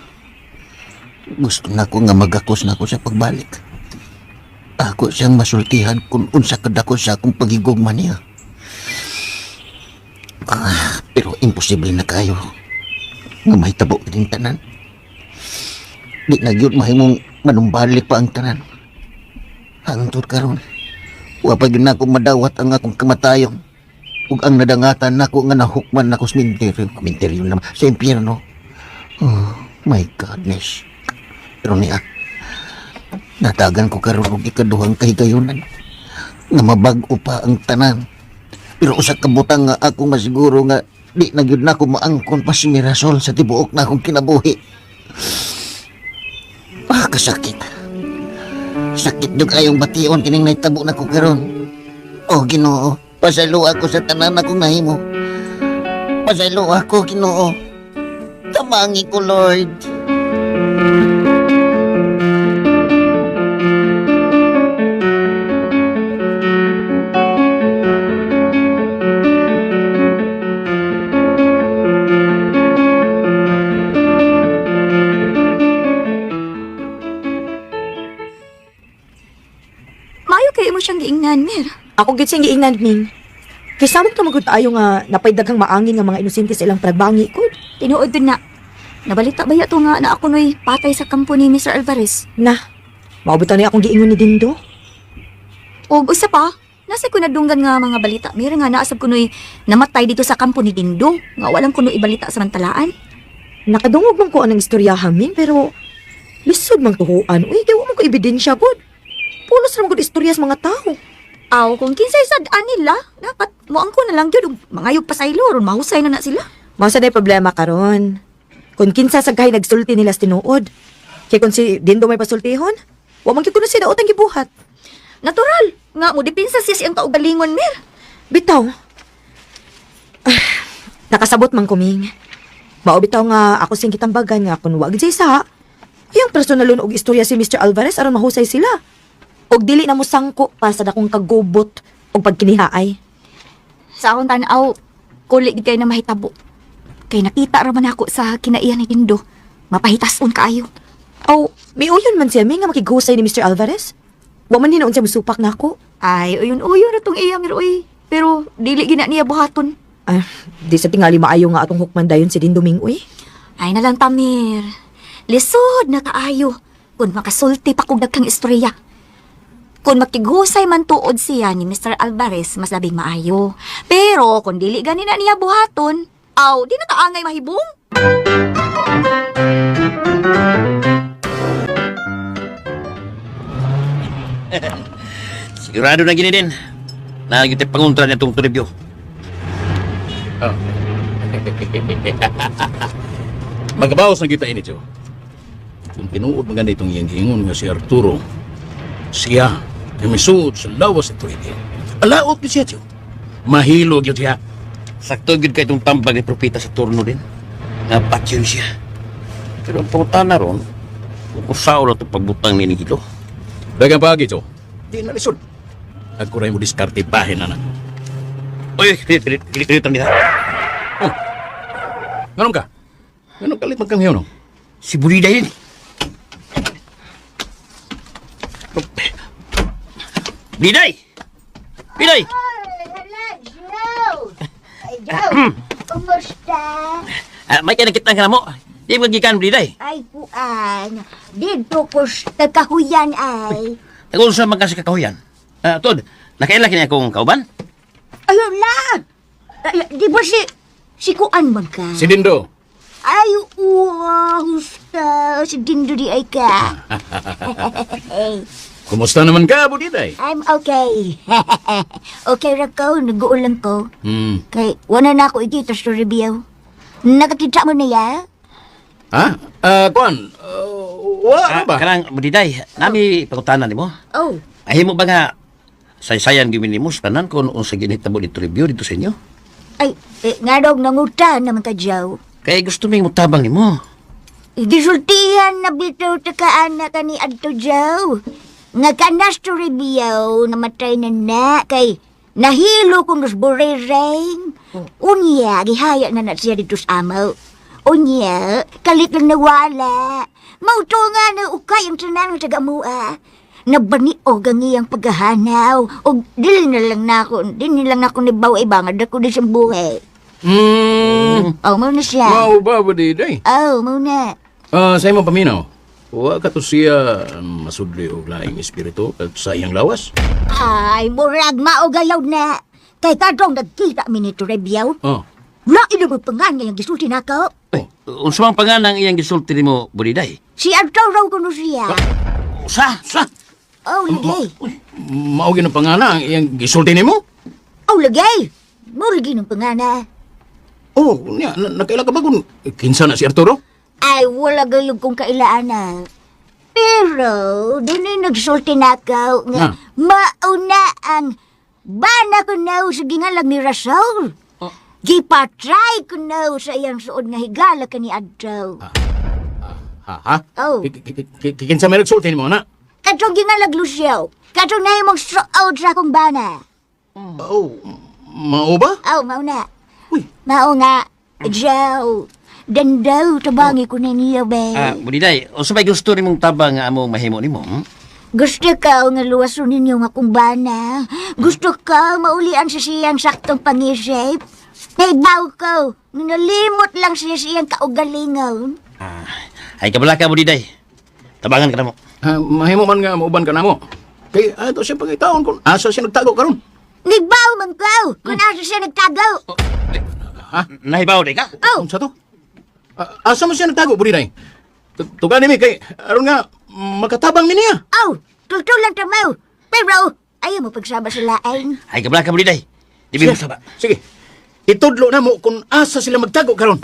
Gusto na ko nga magakos na ko sa pagbalik. Ako siyang masultihan kung unsa kadako sa akong pagigugma niya. Ah, pero imposible na kayo nga mahitabo kining tanan. Di na gyud mahimong manumbalik pa ang tanan. Hangtod karon, wa pa gyud nako madawat ang akong kamatayon ug ang nadangatan nako nga nahukman nako sa minteryo, minteryo naman, sa impyerno. Oh, my godness. Pero niya, natagan ko karon og ikaduhang kahigayonan nga mabag-o pa ang tanan. Pero usa ka butang nga ako masiguro nga di na gyud nako maangkon pa si Mirasol sa tibuok na akong kinabuhi. Ah, kasakit. Sakit jud kayong bation kining nahitabo nako karon. Oh, Ginoo, pasaylo ako sa tanan akong nahimo. Pasaylo ako, Ginoo. Tabangi ko, Lord. Maayo kay imo siyang giingnan, Mer. Ako gid siyang giingnan, Ming. Kay samok na magud tayo nga napay daghang maangin nga mga inosente sa ilang panagbangi ko. Tinuod dun na. Nabalita ba to nga na ako no'y patay sa kampo ni Mr. Alvarez? Na, mao bitaw ni akong giingon ni Dindo. Og usa pa, nasa ko nadunggan nga mga balita. Mer nga naasab ko no'y namatay dito sa kampo ni Dindo. Nga walang kuno ibalita sa mantalaan. Nakadungog man ko anang istorya Ming, pero lisod man tuhuan. Uy, kay wa man ko ebidensya gud. Pulos ra man gud istorya sa mga tao. Aw, kung kinsay sad-an nila, dapat moangko na lang gyud og mangayog pasaylo ron mahusay na na sila. Mao sa problema karon. Kung kinsa sa gahay nagsulti nila sa tinuod. Kay kung si Dindo may pasultihon, wa man gyud kuno si daot ang gibuhat. Natural, nga mo depensa siya siyang kaugalingon, Mer. Bitaw. Ah, nakasabot man kuming. Mao bitaw nga ako sing gitambagan nga kun wa gid siya isa. Iyang personalon og istorya si Mr. Alvarez aron mahusay sila. Og dili na mo sangko pa sa dakong kagubot og pagkinihaay. Sa akong tan-aw, kuli gid kay na mahitabo. Kay nakita ra man ako sa kinaiyan ni Dindo. Mapahitason kaayo. Aw, miuyon man siya mi nga makighusay ni Mr. Alvarez. Wa man hinuon siya musupak nako. Ay, uyon-uyon ra tong iya, Mer, uy. Pero dili gina niya buhaton. Ay, di sa tingali maayo nga atong hukman dayon si Dindo Ming uy. Ay na lang, Tamir. Lisod na kaayo. Kung makasulti pa kog daghang istorya. Kung makighusay man tuod siya ni Mr. Alvarez, mas labing maayo. Pero kung dili gani na niya buhaton, aw, di na taangay mahibong. Sigurado na gini din. Na gyud pangontra niya tong review. Oh. Magabaos na kita ini, Joe. Kung tinuod maganda itong iyang giingon nga si Arturo, siya ang misuod sa lawas ni Toribio. Alaot yun siya, Joe. Mahilog yun siya. Sakto gyud kay itong tambag ni propeta sa turno din. Nga patyon siya. Pero ang pangutana ron, kung usaw na itong pagbutang ni Hilo. Dagang pagi, Joe. Di na lisod. Ako rin mo diskarte bahin, anak. Uy, kilit, kilit, kilit, kilit nila. Oh. Ganun ka? Ganun kalit magkanghiyo, no? Si Bulida yun. Biday! Biday! Hala, Joe! Ay, Joe! Kumusta? Ah, may kinakita ka na mo. Di mo gikan, Biday. Ay, kuan. Dito ko sa kahuyan ay. Tagol sa man ka sa kakahuyan. Ah, tod, nakaila kini akong kauban? Ayun na! Ay, di ba si... Si kuan man ka? Si Dindo. Ay, uwa, husta. Si Dindo di ay ka. Kumusta naman ka, Budiday? I'm okay. Okay ra ko, nag-uulang ko. Hmm. Kay, wala na ako ikita sa review. Nakakita mo na ya? Ha? Ah, kuan, wala Ah, ba? Kanang Budiday, nami pangutana nimo. Oh, Ay mo ba nga saysayan gyud nimo sa tanan kung unsa ginhitabo dito review dito sa inyo? ay, eh, nga daw nanguta naman ka, Joe. Kay gusto ming mutabang nimo. Gisultihan na bitaw ta ka anak ni adto jaw. Nga kanas to Rebiyaw, namatay na na kay nahilo kong nos burereng. Unya, gihaya na na siya dito sa amaw. Unya, kalit lang nawala. Mauto nga na ukay ang tanan ng taga-mua. Nabaniog ang iyang paghahanaw. O dili na lang na ako, dili na lang ako ni Baw ibangad ako di siyang buhay. Oh, mao na siya. Mao ba Budiday? Oh, mao na. Ah, sa imong paminaw. Wa ka to siya masudli og laing espiritu at sa iyang lawas. Ay, murag maugalaw na. Kay kadong nagkita mi ni Turebiyaw. Oh. Lain na pangan ngayong gisulti na ko. Unsa man pangalan ang iyang gisulti nimo, Budiday? Si Arturo kuno siya. Usa, usa. Oh, lagay. Mao gyud ang pangana ang iyang gisulti nimo? Oh, lagay. Mo lagi ng pangana. Oh, niya nakaila ka ba kung kinsa na si Arturo? Ay, wala gayong kong kailaan na. Pero, dinay nagsulti na ko nga mauna ang bana ko na sa gingalag ni Rasol. Gipatry ko na sa iyang suod nga higala ka ni Adto. Ha ha? Oh. Kinsa may nagsulti nimo na? Katong gingalag Lucio. Katong nahimong suod sa akong bana. Oh, mao ba? Oh, mao na. Mao nga. Joe. Dandaw, tabangi ko na niya, be. Ah, Budiday, unsa may gusto nimong tabang nga among mahimo nimo? Hmm? Gusto ka nga luwason ninyo nga akong bana. Gusto ka maulian sa siyang saktong pangisip. Naibaw ko. Nalimot lang siya siyang kaugalingon. Ah, ay kabala ka Budiday. Tabangan ka namo. Ah, mahimo man nga mauban ka namo. Kay ato siya pangitaon kung asa siya nagtago karon. Nagbaw man ko. Kung asa siya nagtago. Ha? Nahibaw di ka? Oh. Unsa to? Ah, asa mo siya nagtago, Budiday? Tugan nimi kay aron nga makatabang mi niya. Oh, tultulan tamaw. Pero, ayaw mo pagsama sa laing. Ay kabala ka Budiday. Di mo saba. Sige. Itudlo na mo kung asa sila magtago karon.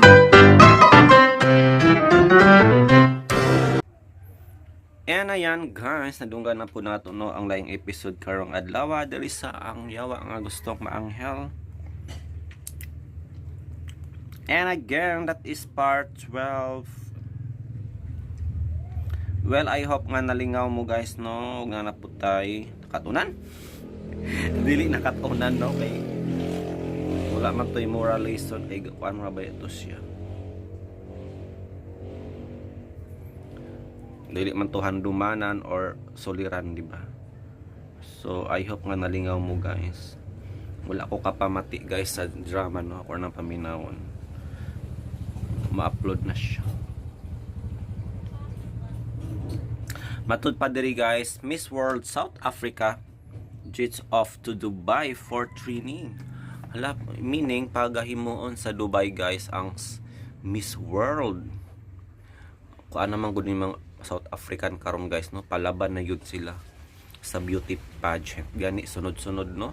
And ayan guys, nadunggan na po nato no ang laing episode karong adlaw diri sa Ang Yawa nga gustong maanghel. And again, that is part 12. Well, I hope nga nalingaw mo guys no, ug nga naputay nakatunan. Dili nakatunan no kay wala man to'y moral lesson kay kuan ra ba ito siya. Dili man to handumanan or suliran, di ba? So I hope nga nalingaw mo guys. Wala ko kapamati guys sa drama no, ako nang paminawon. Ma-upload na siya. Matud pa diri guys, Miss World South Africa jets off to Dubai for training. Hala, meaning pagahimuon sa Dubai guys ang Miss World. Kuan naman gud ni mga South African karon guys no, palaban na yun sila sa beauty pageant. Gani sunod-sunod no.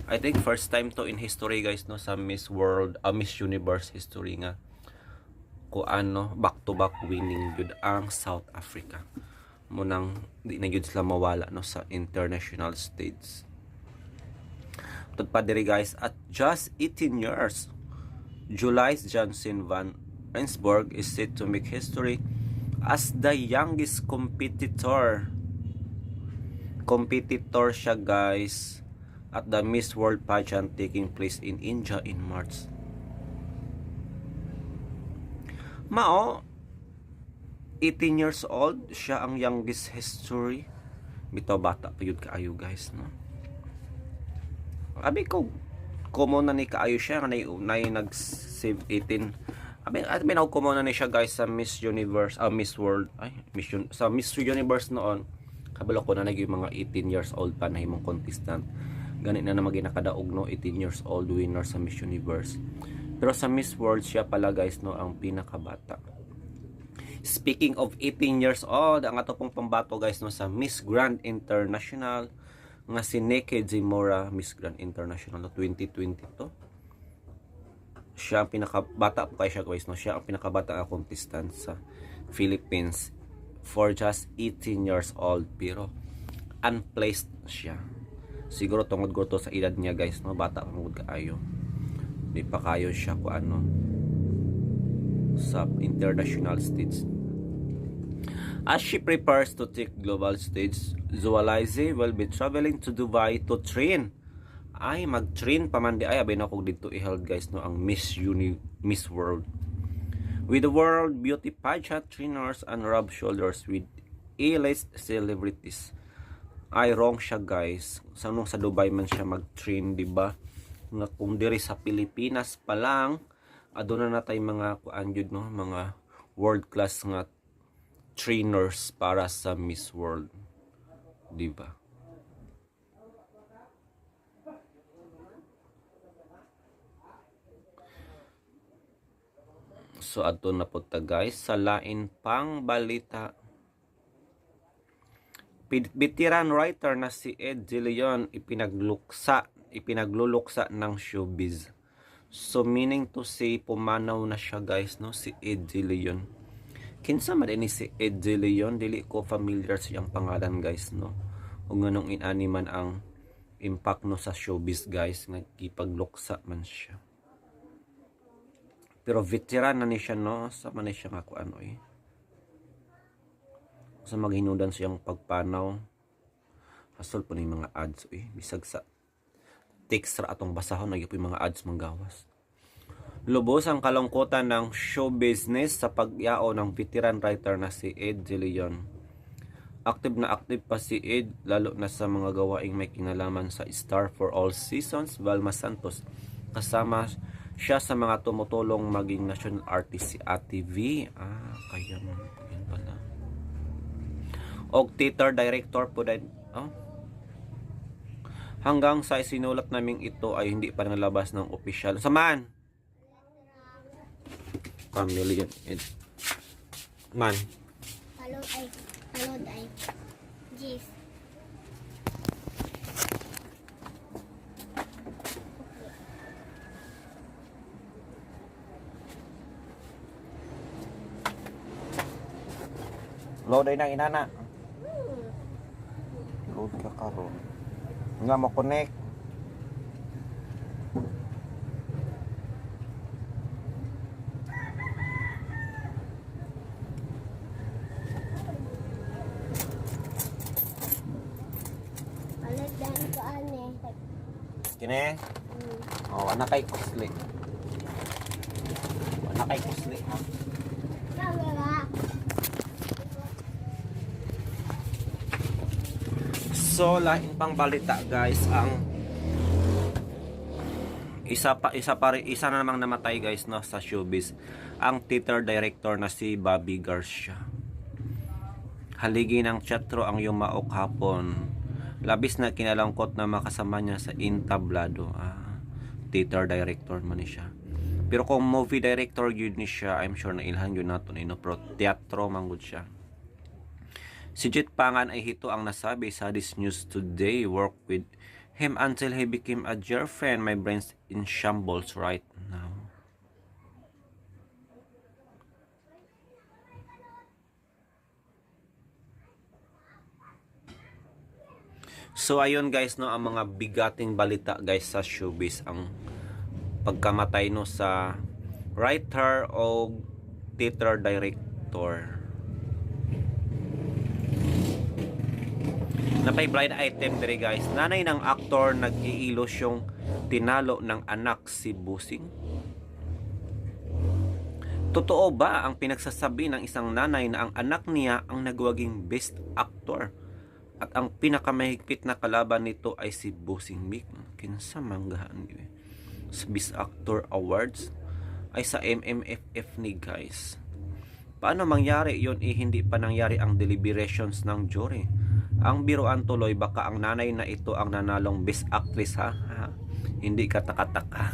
I think first time to in history guys no sa Miss World, Miss Universe history nga kuan no, back to back winning gyud ang South Africa. Munang di na gyud sila mawala no sa international stage. Tud pa diri guys, at just 18 years, Julius Johnson van Rensburg is set to make history as the youngest competitor. Competitor siya guys at the Miss World pageant taking place in India in March. Mao, 18 years old, siya ang youngest history. Bitaw bata pa yun kaayo guys, no? Abi ko, common na ni kaayo siya, nga nay nag-save 18. Abi na common na ni siya guys sa Miss Universe, Miss World, ay, sa Miss Universe noon. Kabalo ko na nag yung mga 18 years old pa na himong contestant. Gani na naman ginakadaog no, 18 years old winner sa Miss Universe. Pero sa Miss World siya pala guys no ang pinakabata. Speaking of 18 years old, ang ato pong pambato guys no sa Miss Grand International nga si Nikki Zamora, Miss Grand International no 2022. Siya ang pinakabata po kay siya guys no, siya ang pinakabata nga contestant sa Philippines for just 18 years old pero unplaced siya. Siguro tungod ko to sa edad niya guys no, bata pa gud kaayo. Di pa kayo siya kung ano sa international stage. As she prepares to take global stage, Zualize will be traveling to Dubai to train. Ay, mag-train pa man di ay abay na kog didto i-held guys no ang Miss World. With the world beauty pageant trainers and rub shoulders with A-list celebrities. Ay, wrong siya guys. Sa nung sa Dubai man siya mag-train, di ba? Nga kung diri sa Pilipinas pa lang, aduna na tay mga kuan jud no, mga world class nga trainers para sa Miss World. Di ba? So adto na po ta guys sa lain pang balita. Veteran writer na si Ed De Leon ipinagluluksa ng showbiz. So meaning to say pumanaw na siya guys no, si Ed De Leon. Kinsa man ni si Ed De Leon, dili ko familiar sa iyang pangalan guys no. Ug nganong inani man ang impact no sa showbiz guys, nagkipagluksa man siya. Pero veteran na ni siya no, sa man ni siya nga kuan oy. Sa maghinudan siyang pagpanaw. Hasol po ni mga ads oy, bisag sa text ra atong basahon nagyo po yung mga ads manggawas. Lubos ang kalungkutan ng show business sa pagyao ng veteran writer na si Ed De Leon. Active na active pa si Ed lalo na sa mga gawaing may kinalaman sa Star for All Seasons, Vilma Santos. Kasama siya sa mga tumutulong maging national artist si Ate V. Ah, kaya mo. Yun pala. Og theater director po din. Oh. Hanggang sa isinulat naming ito ay hindi pa nalabas ng opisyal. Saman! Chameleon. Ed. Man. Palod ay, palod ay, Gis. Load ay nang inana. Load ka karon. Nga mo connect. Palod dahil ko ane. Kine? Oh, ana kay kusli. Ana kay kusli ha. Kamera. So, lain pang balita guys, ang isa na namang namatay guys no sa showbiz, ang theater director na si Bobby Garcia. Haligi ng teatro ang yumaok hapon. Labis na kinalangkot na makasama niya sa entablado. Ah, theater director man ni siya. Pero kung movie director yun ni siya, I'm sure na ilhan yun nato ni no, pero teatro man gud siya. Si Jet Pangan ay hito ang nasabi sa This News Today. Work with him until he became a dear friend. My brain's in shambles right now. So ayun guys no, ang mga bigating balita guys sa showbiz, ang pagkamatay no sa writer o theater director. Napay blind item dire guys. Nanay ng aktor nag-iilusyong tinalo ng anak si Busing. Totoo ba ang pinagsasabi ng isang nanay na ang anak niya ang nagwaging best actor? At ang pinakamahigpit na kalaban nito ay si Busing Mick. Kinsa manggahan yun eh. Sa Best Actor Awards ay sa MMFF ni guys. Paano mangyari yun eh hindi pa nangyari ang deliberations ng jury? Ang biruan tuloy baka ang nanay na ito ang nanalong best actress ha? Ha? Hindi ka takataka.